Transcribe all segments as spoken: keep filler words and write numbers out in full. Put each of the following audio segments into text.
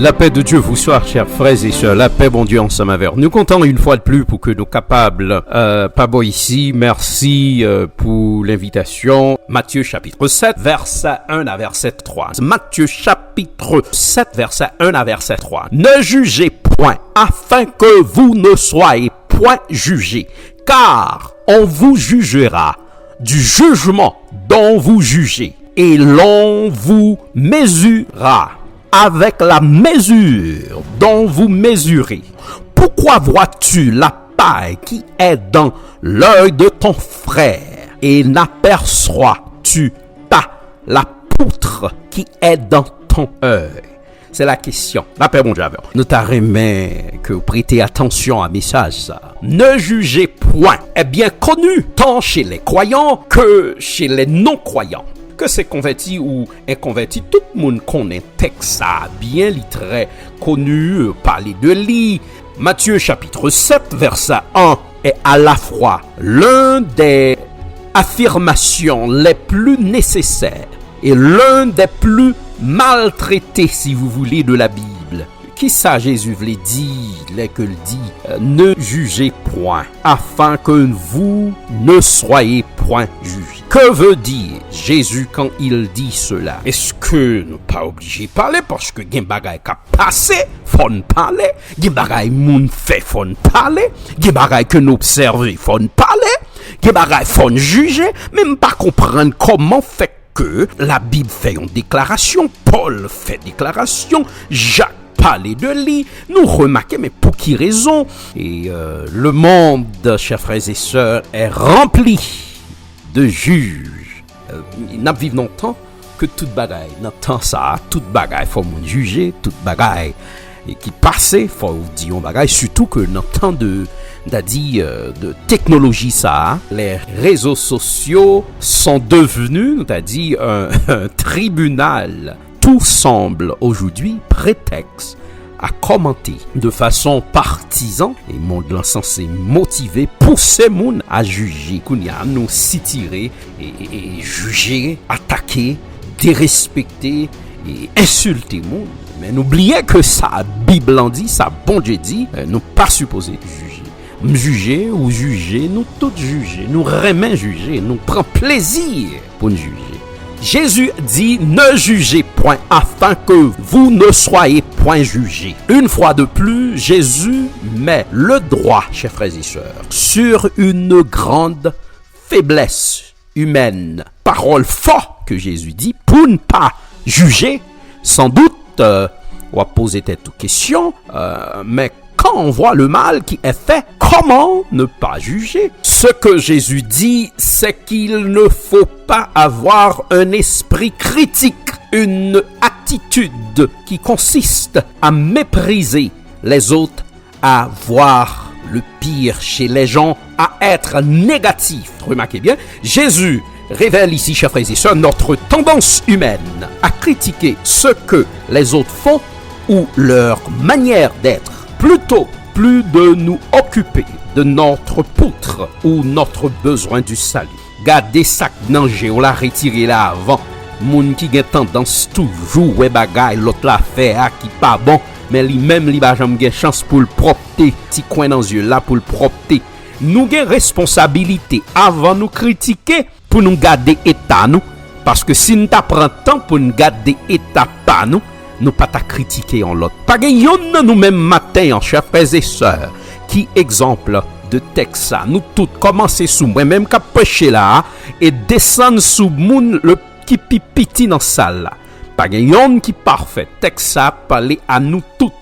La paix de Dieu vous soit, chers frères et sœurs. La paix, Bondye ansanm avè w. Nou kontan yon fwa de plis pou ke nou kapab, euh, pa bò isi. Mèsi, euh, pou lenvitasyon. Matthieu chapitre sept, verset un à verset trois. Matthieu chapitre sept, verset un à verset trois. Ne jugez point, afin que vous ne soyez point jugés. Car on vous jugera du jugement dont vous jugez, et l'on vous mesurera avec la mesure dont vous mesurez. Pourquoi vois-tu la paille qui est dans l'œil de ton frère et n'aperçois-tu pas la poutre qui est dans ton œil? Se la kesyon. Lapè Bondye avè w. Nou ta renmen ke w prete atansyon a mesaj sa. Ne jugez point est bien connu, tant chez les croyants que chez les non-croyants. Ke se konvèti ou enkonvèti, tout moun konnen tèks sa a byen, li trè koni, euh, pale de li. Matthieu chapitre sept, verset un est à la fois l'un des affirmations les plus nécessaires et l'un des plus maltraitées, si vous voulez, de la Bible. Kisa Jezi vle di lè ke l di, euh, ne jugez point, afin que vous ne soyez point jugés? Que veut dire Jésus quand il dit cela? Èske nou pa oblije pale paske gen bagay k ap pase, fò n pale, gen bagay moun fè, fò n pale, gen bagay ke n obsève, fò n pale, gen bagay fò n jije, men m pa konprann kòman fè ke Labib fè yon deklarasyon, Pòl fè deklarasyon, Jak pale de li, nou remake, men pou ki rezon? E, euh, le monde, chers frères et sœurs, est rempli de juges. Euh, n ap viv nan tan ke tout bagay, nan tan sa a, tout bagay fò moun jije, tout bagay e ki pase, fò w di yon bagay, sitou ke nan tan de, n ta di, euh, de teknoloji sa a, les réseaux sociaux sont devenus, nou ta di, un, un tribunal. Tout semble aujourd'hui prétexte à commenter de façon partisan, e mond lan sanse motive, pouse moun a jije. Kounye a, nou sitire, e, e, e jije, atake, derespekte, e ensilte moun. Men nou bliye ke sa Bib lan di, sa Bondye di, e, nou pa sipoze jije. M jije, ou jije, nou tout jije, nou renmen jije, nou pran plezi pou n jije. Jésus dit, ne jugez point afin que vous ne soyez point jugés. Une fois de plus, Jésus met le doigt, chers frères et sœurs, sur une grande faiblesse humaine. Pawòl fò ke Jezi di pou n pa jije. Sandout, euh, w ap poze tèt ou kesyon, euh, men quand on voit le mal qui est fait, comment ne pas juger? Ce que Jésus dit, c'est qu'il ne faut pas avoir un esprit critique, une attitude qui consiste à mépriser les autres, à voir le pire chez les gens, à être négatif. Remarquez bien, Jésus révèle ici, chers frères et sœurs, notre tendance humaine à critiquer ce que les autres font ou leur manière d'être, plutôt plus de nous occuper de notre poutre ou notre besoin du salut. Gade sa k nan je w la, retire l avan. Moun ki gen tandans toujou wè bagay lòt la fè a ki pa bon, men li menm li pa janm gen chans pou l pwòpte, ti kwen nan zye l la pou l pwòpte. Nou gen responsabilite avan nou kritike pou nou gade eta nou, paske si n ta pran tan pou n gade eta pa nou, nou pa ta kritike yon lòt. Pa gen yonn nan nou menm maten an, chè frè e sè, ki egzanp de tèks sa. Nou tout, kòmanse sou mwen menm k ap preche la a, e desann sou moun le, ki pi piti nan sal la. Pa gen yonn ki pafè. Tèks sa ap pale a nou tout.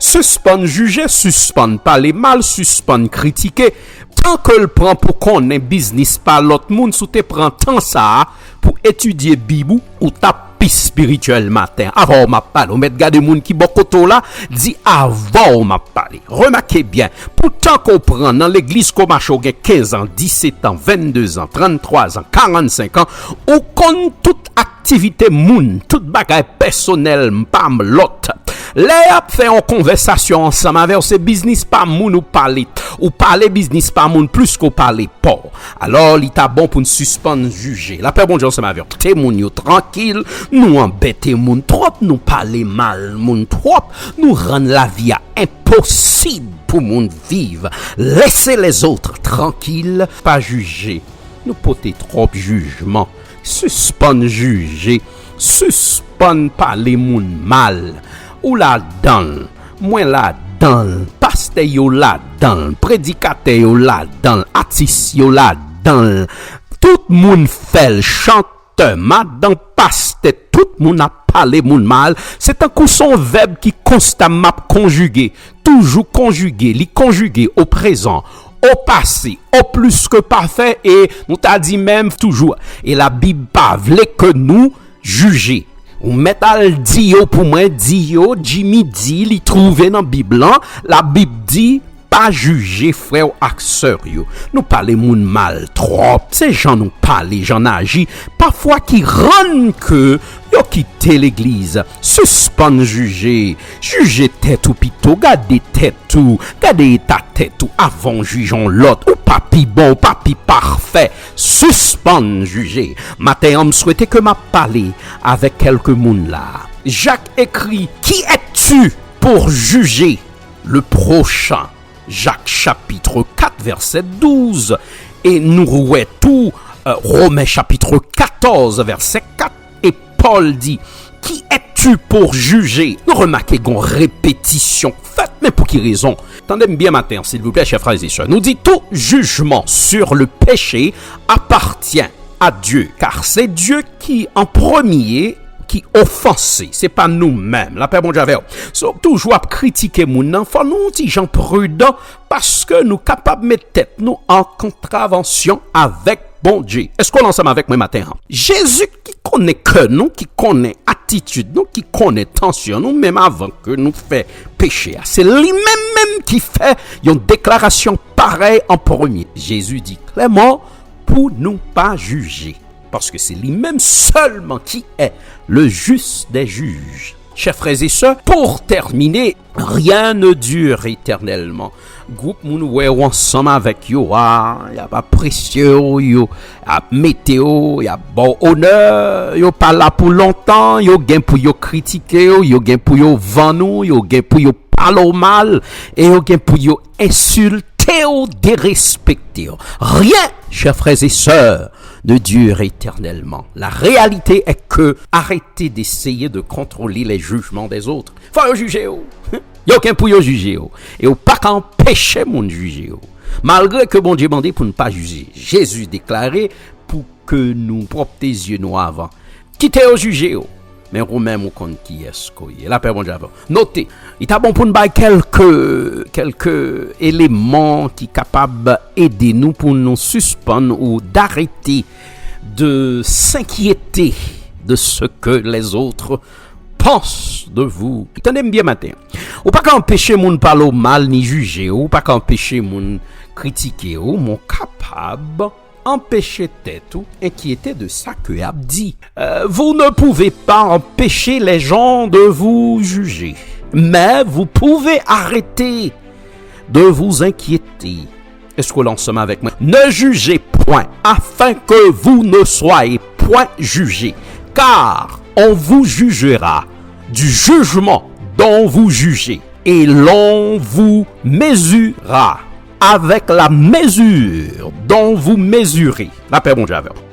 Sispann jije, sispann pale mal, sispann kritike. Tan ke l pran pou konnen biznis pa lòt moun, si w te pran tan sa a pou etidye Bib ou, ou t ap pi espirityèl maten. Avè w m ap pale, ou mèt gade moun ki bò kote w la, di avè w m ap pale. Remake byen, pou tan ke w pran nan legliz ke w mache, w gen kenz an, disèt an, venndezan, tranntwazan, karannsenk an, ou konn tout aktivite moun, tout bagay pèsonèl m pa m lòt. Lè y ap fè yon konvèsasyon ansanm avè w, se biznis pa moun ou pale. Ou pale biznis pa moun plis ke w pale pa w. Alò, li ta bon pou n sispann jije. Lapè Bondye ansanm avè w. Kite moun yo trankil, nou anbète moun twòp, nou pale mal moun twòp, nou rann lavi a enposib pou moun viv. Laissez les autres tranquilles, pa jije. Nou pote twòp jijman. Sispann jije. Sispann pale moun mal. Ou ladan l. Mwen ladan l. Pastè yo ladan l. Predikatè yo ladan l. Atis yo ladan l. Tout moun fè l. Chantè, madan pastè, tout moun ap pale moun mal. Se tankou se yon vèb ki konstamman ap konjige. Toujou konjige. Li konjige o prezan, o pase, o plis ke pafè, e nou ta di menm toujou. E Labib pa vle ke nou jije. Ou mèt al di yo pou mwen, di yo, Jimmy di, li twouve nan Bib lan, Labib di, pa jije frè w ak sè w yo. Nou pale moun mal twòp. Se jan nou pale, jan n aji. Pafwa ki rann ke yo kite legliz. Sispann jije. Jije tèt ou pito. Gade tèt ou. Gade eta tèt ou avan w jije yon lòt. Ou pa pi bon, ou pa pi pafè. Sispann jije. Maten an, m swete ke m ap pale avèk kèlke moun la. Jak ekri, qui es-tu pour juger le prochain? Jak chapit kat vèsè douz, e nou wè tou, euh, Romen chapit katòz vèsè kat, e Pòl di, qui es-tu pour juger? Nou remake gon repetisyon k fèt, men pou ki rezon? Tande m byen maten an, silvouplè, chè frè e sè. Nou di, tout jugement sur le péché appartient à Dieu, car c'est Dieu qui en premier ki ofanse, se pa nou menm. Lapè Bondye avè w. So, toujou ap kritike moun nan, fò nou yon ti jan pridan, paske nou kapab met tèt nou an kontravansyon avèk Bondye. Èske w ansanm avèk mwen maten an? Jezi ki konnen kè nou, ki konnen atitid nou, ki konnen tansyon nou, menm avan ke nou fè peche a. Se li menm menm ki fè yon deklarasyon parèy an premye. Jezi di klèman pou nou pa jije. Paske se li menm sèlman ki est le juge des juges. Chers frères et sœurs, pour terminer, rien ne dure éternellement. Gwoup moun ou wè w ansanm avèk yo a, y ap apresye w, yo ap mete w, y ap ba w onè, yo pa la pou lontan, yo gen pou yo kritike w, yo gen pou yo vann ou, yo gen pou yo pale w mal, e yo gen pou yo ensilte w, derespekte w. Rien, chers frères et sœurs, ne dure éternellement. La réalité est que arrêtez d'essayer de contrôler les jugements des autres. Fò yo jije w. Yo gen pou yo jije w. E w pa ka anpeche moun jije w. Malgre ke Bondye mande pou n pa jije, Jezi deklare pou ke nou pwòpte zye nou avan. Kite yo jije w. Men ou menm ou konn kiyès ke w ye. Lapè Bondye avè w. Note, li ta bon pou n bay kèlke, kèlke eleman ki kapab ede nou pou nou sispann ou d'arrêter de s'inquiéter de ce que les autres pensent de vous. Tande m byen maten. Ou pa ka anpeche moun pale w mal ni jije w, ou pa ka anpeche moun kritike w, men w kapab anpeche tèt ou enkyete de sa ke y ap di. Euh, vous ne pouvez pas empêcher les gens de vous juger, mais vous pouvez arrêter de vous inquiéter. Èske w la ansanm avèk mwen? Ne jugez point, afin que vous ne soyez point jugés, car on vous jugera du jugement dont vous jugez, et l'on vous mesurera avec la mesure dont vous mesurez. Lapè Bondye avè w.